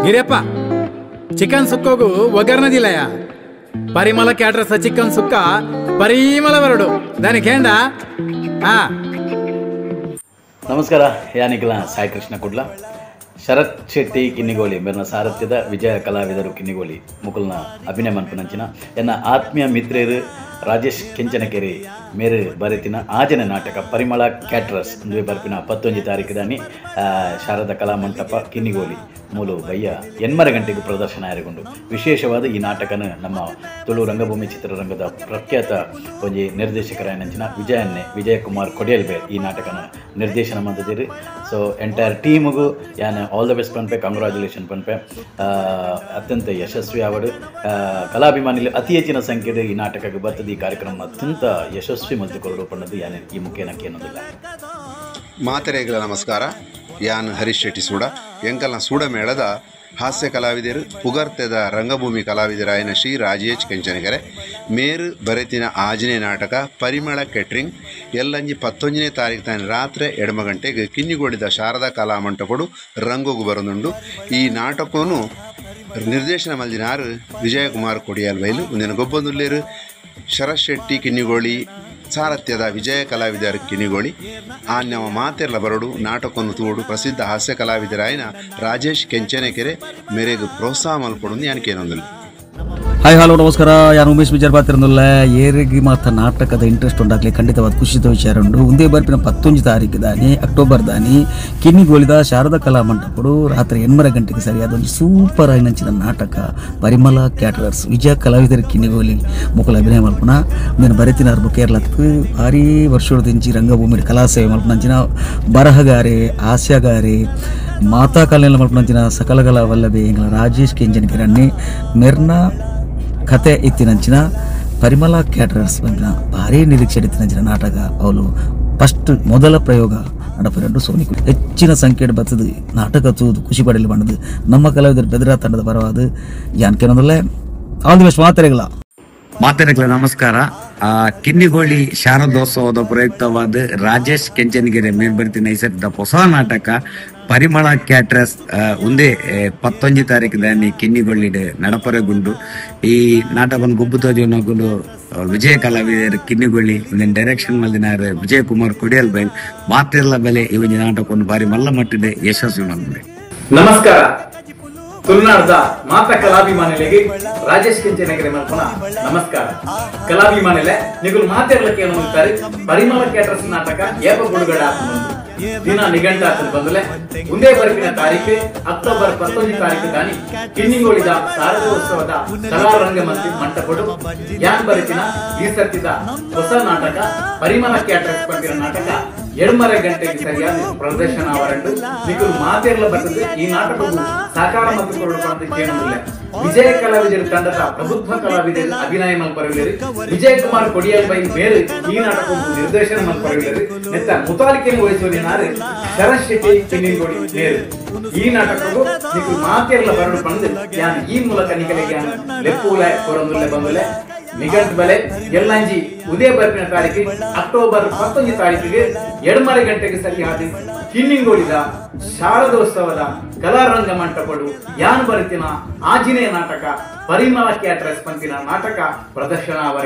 Giriyappa chicken ಸುಕ್ಕೋಗು ಒಗ್ಗರ್ನದಿಲ್ಲಯ್ಯ. ಪರಿಮಳ ಕ್ಯಾಟ್ರಸ್ chicken sukka ಪರಿಮಳ ಬರಡು దానికి ಕೇಂಡ. ನಮಸ್ಕಾರ, ಯಾನಿಕಲ ಸಾಯಿ ಕೃಷ್ಣ ಕುಡ್ಲ. ಶರತ್ ಶೆಟ್ಟಿ ಕಿನ್ನಿಗೋಳಿ ಮೇರ್ನ ಸಾರಥ್ಯದ ವಿಜಯ ಕಲಾವಿದರು ಕಿನ್ನಿಗೋಳಿ ಮುಕುಲ್ನ ಅಭಿನಯ ಮನ್ಪುನಂಚಿನ ಎನ್ನ ಆತ್ಮೀಯ ಮಿತ್ರೇರು ರಾಜೇಶ್ ಕೆಂಚನಕೆರೆ ಮೇರು ಬರೆತಿನ ಆಜನ ನಾಟಕ ಪರಿಮಳ ಕ್ಯಾಟ್ರಸ್ ಅಂದುವೆ ಬರ್ಪಿನ 11 ತಾರೀಕು ದಾನಿ ಶಾರದಾ ಕಲಾಮಂಟಪ ಕಿನ್ನಿಗೋಳಿ ಮೂಲು ಬಯ್ಯ 8 ಗಂಟೆಗೆ ಪ್ರದರ್ಶನ ಆರಿಗೊಂಡು. ವಿಶೇಷವಾದ ಈ ನಾಟಕನ ನಮ್ಮ ತುಳು ರಂಗಭೂಮಿ ಚಿತ್ರರಂಗದ ಪ್ರಖ್ಯಾತ ಒಂಜಿ ನಿರ್ದೇಶಕರಾಯನಂಚಿನ ವಿಜಯನ್ನೇ ವಿಜಯಕುಮಾರ್ ಕೊಡಿಯಲ್ಬೆ ಈ ನಾಟಕನ ನಿರ್ದೇಶನ ಮಾಡಿದ್ದೀರಿ. ಸೊ ಎಂಟೈರ್ ಟೀಮಿಗೂ ಯಾನ್ all the best ಪನ್ಪೆ, congratulation ಪನ್ಪೆ. ಅತ್ಯಂತ ಯಶಸ್ವಿ ಆವಡು ಕಲಾಭಿಮಾನಿಗಳು ಅತಿ ಹೆಚ್ಚಿನ ಸಂಖ್ಯೆಗೆ ಈ ನಾಟಕಕ್ಕೆ ಬರ್ತದೆ. ಈ ಕಾರ್ಯಕ್ರಮ ಅತ್ಯಂತ ಯಶಸ್ವಿ ಮತ್ತು ಕೊರಡು ಪಣ್ಣದು ಯಾನ್ ಈ ಮುಖ್ಯ ಏನೊಂದಿಲ್ಲ. ಮಾತೆರೆಗಳ ನಮಸ್ಕಾರ. ಯಾನ್ ಹರೀಶ್ ಶೆಟ್ಟಿ ಸೂಡ, ಎಂಕಲ್ನ ಸೂಡ ಮೇಳದ ಹಾಸ್ಯ ಕಲಾವಿದರು, ಪುಗರ್ತೆದ ರಂಗಭೂಮಿ ಕಲಾವಿದರಾಯನ ಶ್ರೀ ರಾಜೇಶ್ ಕೆಂಚನಗೆರೆ ಮೇರು ಬರೆತಿನ ಆಜನೇ ನಾಟಕ ಪರಿಮಳ ಕೆಟ್ರಿಂಗ್ ಎಲ್ಲಂಜಿ 11ನೇ ತಾರೀಕು ತಾನೆ ರಾತ್ರಿ 8 ಗಂಟೆಗೆ ಕಿನ್ನಿಗೋಳಿದ ಶಾರದಾ ಕಲಾ ಮಂಟಪಡು ರಂಗೋಗು ಬರನುಂಡು. ಈ ನಾಟಕನು ನಿರ್ದೇಶನ ಮಲ್ದಿನಾರು ವಿಜಯಕುಮಾರ್ ಕೊಡಿಯಾಲ್ಬೈಲು, ಒಂದಿನ ಗೊಬ್ಬಂದುಲ್ಲೇರು ಶರತ್ ಶೆಟ್ಟಿ ಕಿನ್ನಿಗೋಳಿ ಸಾರಥ್ಯದ ವಿಜಯ ಕಲಾವಿದರ ಕಿನ್ನಿಗೋಳಿ. ಆನ್ಯವ ಮಾತೆರ್ಲ ಬರಡು ನಾಟಕವನ್ನು ತೋಡು ಪ್ರಸಿದ್ಧ ಹಾಸ್ಯ ಕಲಾವಿದರಾಯನ ರಾಜೇಶ್ ಕೆಂಚನಕೆರೆ ಮೇರೆಗೆ ಪ್ರೋತ್ಸಾಹ ಮಲ್ಪಡು ಯಾನಕೇನೊಂದಿಲ್ಲ. ಹಾಯ್ ಹಲೋ ನಮಸ್ಕಾರ, ಯಾನು ಉಮೇಶ್ ವಿಚಾರ ಪಾತಿರೊಂದುಲ್ಲ. ಏರಿಗೆ ಮಾತ್ರ ನಾಟಕದ ಇಂಟ್ರೆಸ್ಟ್ ಉಂಟಾಗಲಿ ಖಂಡಿತವಾದ ಖುಷಿದ ವಿಚಾರ ಉಂಡು. ಒಂದೇ ಬರ್ಪಿನ 11 ತಾರೀಕು ದಾನಿ ಅಕ್ಟೋಬರ್ ದಾನಿ ಕಿನ್ನಿಗೋಳಿದ ಶಾರದಾ ಕಲಾ ಮಂಟಪಡು ರಾತ್ರಿ 8 ಗಂಟೆಗೆ ಸರಿಯಾದ ಒಂದು ಸೂಪರ್ ಆಗಿ ನಂಚಿನ ನಾಟಕ ಪರಿಮಳ ಕ್ಯಾಟರರ್ಸ್ ವಿಜಯ ಕಲಾವಿದರ ಕಿನ್ನಿಗೋಲಿ ಮುಕುಲ ಅಭಿನಯ ಮಲ್ಪುನ నేను ಬರೆತಿನಾರು ಕೇರಳಕ್ಕೆ ಭಾರಿ ವರ್ಷದಿಂಚಿ ರಂಗಭೂಮಿ ಕಲಾ ಸೇವೆ ಮಲ್ಪುನಂಚಿನ ಬರಹಗಾರೆ ಹಾಸ್ಯಗಾರೆ ಮಾತಾ ಕಲೆಲ್ಲ ಮಲ್ಪುನಂಚಿನ ಸಕಲಕಲಾ ವಲ್ಲಭೆ ಎಂಗ್ಲ ರಾಜೇಶ್ ಕೆಂಚನಕೆರೆ ಮೆರ್ನ ಕತೆ ಇತ್ತಿನಂಚಿನ ಪರಿಮಳ ಕ್ಯಾಟರರ್ಸ್ ಬಂದಿನ ಭಾರಿ ನಿರೀಕ್ಷೆ ಇತ್ತಿನಂಚಿನ ನಾಟಕ ಅವಳು ಫಸ್ಟ್ ಮೊದಲ ಪ್ರಯೋಗ ನಡಪರೆಂಡು ಸೋನಿಕು ಹೆಚ್ಚಿನ ಸಂಖ್ಯೆ ಬರ್ತದೆ ನಾಟಕ ತೂದು ಖುಷಿ ಪಡಲಿ ಬಂದದು ನಮ್ಮ ಕಲಾವಿದರು ಬೆದರಾ ತಂಡದ ಪರವಾದ ಯಾನ್ಕೇನೊಂದಲ್ಲೇ all the best. ಮಾತೆರೆಗಳ ಮಾತೆರೆಗಳ ನಮಸ್ಕಾರ. ಕಿನ್ನಿಗೋಳಿ ಶಾರದೋತ್ಸವದ ಪ್ರಯುಕ್ತವಾದ ರಾಜೇಶ್ ಕೆಂಚನಗೆರೆ ಮೇಲ್ಬರ್ತಿ ನೈಸರ್ಗಿಕ ಹೊಸ ನಾಟಕ ಪರಿಮಳ ಕ್ಯಾಟ್ರಸ್ ಒಂದೇ 11 ತಾರೀಕು ದಾನಿ ಕಿನ್ನಿಗೋಳಿ ನಡಪರೆಗುಂಡು. ಈ ನಾಟಕವನ್ನು ಗುಬ್ಬುತೋಜನಗುಂಡು ವಿಜಯ ಕಲಾವಿದರು ಕಿನ್ನಿಗೋಳಿ ಒಂದಿನ ಡೈರೆಕ್ಷನ್ ಮಲ್ದಿನಾರು ವಿಜಯಕುಮಾರ್ ಕೊಡಿಯಲ್ ಬೈಲ್ ಮಾತಿರ್ಲ ಬೆಲೆ ಈ ಒಂದು ನಾಟಕವನ್ನು ಭಾರಿ ಮಲ್ಲ ಮಟ್ಟಿದೆ ಯಶಸ್ವಿ ಮಾಡಿದೆ. ನಮಸ್ಕಾರ, ತುಳುನಾಡದ ಮಾತ ಕಲಾಭಿಮಾನಿಗಳಿಗೆ ರಾಜೇಶ್ ಕೆಂಚನಗೆರೆ ಮಲ್ಪನ ನಮಸ್ಕಾರ. ಕಲಾಭಿಮಾನಿಲೆ ನಿಗುಲು ಮಾತೆರ್ಲಕ್ಕೆ ಏನು ಅಂತಾರೆ ಪರಿಮಳ ಕ್ಯಾಟರ್ಸ್ ನಾಟಕ ಏಪ ಬಿಡುಗಡೆ ಆತಂದು ದಿನ ನಿಘಂಟ ಆತನ ಬಂದಲೆ ಒಂದೇ ಬರ್ಪಿನ ತಾರೀಕು ಅಕ್ಟೋಬರ್ 11 ತಾರೀಕು ದಾನಿ ಕಿನ್ನಿಗೋಳಿದ ಶಾರದೋತ್ಸವದ ಕಲಾರಂಗ ಮಂಟಪಡು ಯಾನ್ ಬರೆತಿನ ಈ ಸರ್ತಿದ ಹೊಸ ನಾಟಕ ಪರಿಮಳ ಕ್ಯಾಟರ್ಸ್ ಪಂಪಿನ ನಾಟಕ 8 ಗಂಟೆಗೆ ಸರಿಯಾದ ಪ್ರದರ್ಶನ ಅವರಂಡು ನಿಗುಲು ಮಾತೆರ್ಲ ಬರ್ತದೆ. ಈ ನಾಟಕವು ಸಾಕಾರ ಮತ್ತು ಕೊರಡು ಕೇಳಲಿಲ್ಲ. ವಿಜಯ ಕಲಾವಿದರ ತಂಡದ ಪ್ರಬುದ್ಧ ಕಲಾವಿದರು ಅಭಿನಯ ಮಲ್ಪರವಿಲ್ಲರಿ. ವಿಜಯಕುಮಾರ್ ಕೊಡಿಯಲ್ ಬೈ ಮೇರು ಈ ನಾಟಕವು ನಿರ್ದೇಶನ ಮಲ್ಪರವಿಲ್ಲರಿ. ನೆತ್ತ ಮುತಾಲಿಕೆಯನ್ನು ವಹಿಸುವನಾರು ಶರತ್ ಶೆಟ್ಟಿ ಕಿನ್ನಿಗೋಳಿ ಮೇರು ಈ ನಾಟಕವು ನಿಗುಲು ಮಾತೆರ್ಲ ಬರಡು ಪಂದು ಯಾನ್ ಈ ಮೂಲಕ ನಿಗಲಿಗೆ ಲೆಪ್ಪುಲೆ ಕೊರಂದುಲ್ಲೆ ಬಂದುಲೆ ನಿಘಂಟ್ ಬಲೆ ಎಲ್ಲಂಜಿ ಉದಯ ಬರ್ಪಿನ ತಾರೀಕು ಅಕ್ಟೋಬರ್ 11 ತಾರೀಕಿಗೆ 8 ಗಂಟೆಗೆ ಸರಿಯಾದ ಕಿನ್ನಿಗೋಳಿದ ಶಾರದೋತ್ಸವದ ಕಲಾರಂಗ ಮಂಟಪಡು ಯಾನ್ ಬರೆತಿನ ಆಜಿನೇ ನಾಟಕ ಪರಿಮಳ ಕ್ಯಾಟ್ರಸ್ ಪಂಪಿನ ನಾಟಕ ಪ್ರದರ್ಶನ ಅವರ.